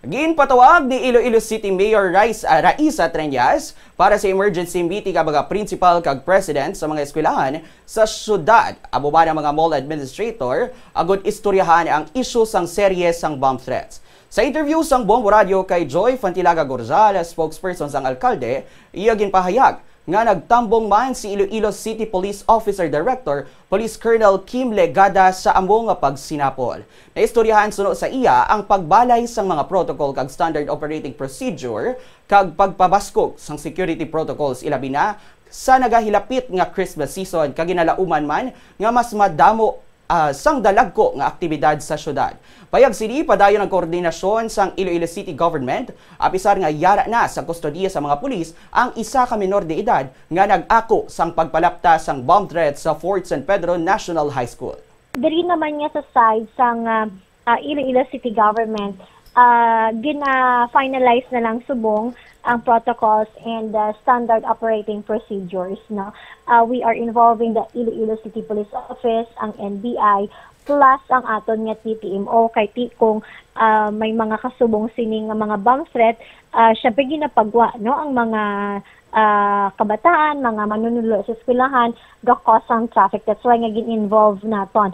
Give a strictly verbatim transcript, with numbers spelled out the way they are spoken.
Ginpatawag ni Iloilo City Mayor Rais-, ah, Raisa Treñas para sa emergency meeting ang mga principal kag president sa mga eskwelahan sa syudad, amo man ang mga mall administrator, agud istoryahan ang isyu sang serye sang bomb threats. Sa interview sang Bombo Radio kay Joy Fantilaga Gorzal, spokesperson sang alkalde, iya ginpahayag nga nagtambong man si Iloilo City Police Officer Director, Police Colonel Kim Legada, sa amo nga pagsinapol. Naistoryahan suno sa iya ang pagbalay sang mga protocol kag standard operating procedure kag pagpabaskog sang security protocols, ilabi na sa nagahilapit nga Christmas season kag ginalauman man nga mas madamo, ah, sang dalagko nga aktibidad sa syudad. Payag sini, padayon ang koordinasyon sang Iloilo City Government, apisar nga yara na sa kustodiya sa mga pulis ang isa ka menor de edad nga nag-ako sang pagpalapta sang bomb threat sa Fort San Pedro National High School. Diri naman nga sa side sang, ah, ah, Iloilo City Government, ah, gina-finalize na lang subong ang protocols and, ah, standard operating procedures, no? Ah, we are involving the Iloilo City Police Office, ang N B I, plus ang aton nga T P M O, kay ti-, kung, ah, may mga kasubong sini nga mga bomb threat, ah, syempre ginapagwa, no, ang mga, ah, kabataan, mga manunullo sa eskwelahan, ga-cause ang traffic. That's why nga gin-involve naton.